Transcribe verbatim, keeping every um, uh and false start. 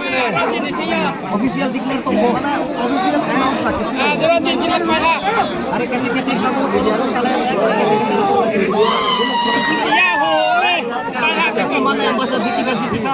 Official declare tongbo hana, official announce sakhe. Are kati kati kamu video salai. Mana yang bahasa jitika jitika.